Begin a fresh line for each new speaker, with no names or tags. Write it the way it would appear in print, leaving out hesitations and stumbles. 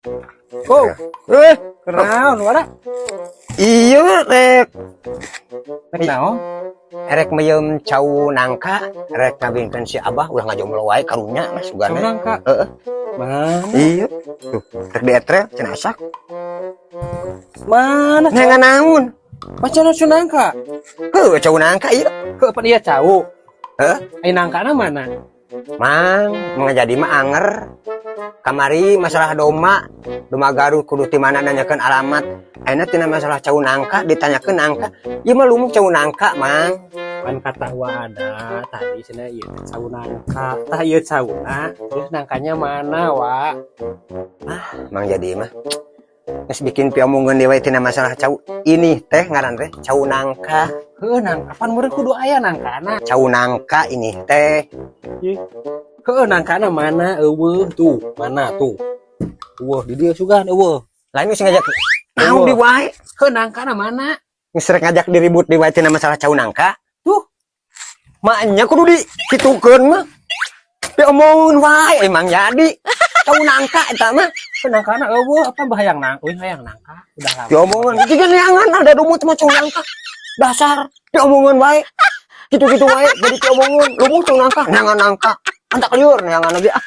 Oh,
Eh,
kunaon wara?
Iya rek.
Rek naon?
Rek meuyem cau nangka, rek ngawinkeun si Abah, ulah ngajomblo wae karunya mah
Cau
sugana.
nangka.
Heeh.
Mana?
Iya. Tuh, rek dietrel cenah asak.
Mana?
Neangan naon?
Macam cau nangka.
Heuh, cau nangka ieu.
Heuh, pan ieu cau.
Heuh?
Ai nangkana mana?
Mang, ngajadi mah anger. Kamari masalah domba, domba Garut kudu ti mana nanyakeun alamat. Ayeuna tina masalah cau nangka ditanyakeun nangka. Ieu mah lumuk cau nangka, Mang.
Pan kata wa ada tadi cenah ieu teh cau nangka. Tah ieu cauna, terus nangkanya mana, wa?
Mang jadi mah geus bikin piomongeun deui we tina masalah cau. Ini teh ngaran teh cau nangka.
Heuh, nangka pan meureun kudu aya nangkana.
Cau nangka ini teh.
Heuh, nangkana mana? Euweuh tuh, mana tuh? Euweuh di dieu sugan euweuh.
Lain geus ngajak naon di wae.
Heuh, nangkana mana?
Geus rek ngajak diribut di wae tina masalah cau nangka.
Tuh.
Maknya kudu di kitukeun mah. Diomongin wae emang jadi. Cau nangka eta mah.
Heuh, nangkana euweuh apa bahayang nang? Euy, hayang nangka udah lama.
Diomongin jiga neangan ada lumut mah cau nangka. Dasar diomongin wae. Gitu-gitu wae jadi diomongin lumut cau nangka, neangan nangka. Antak liur neangan lagi ah.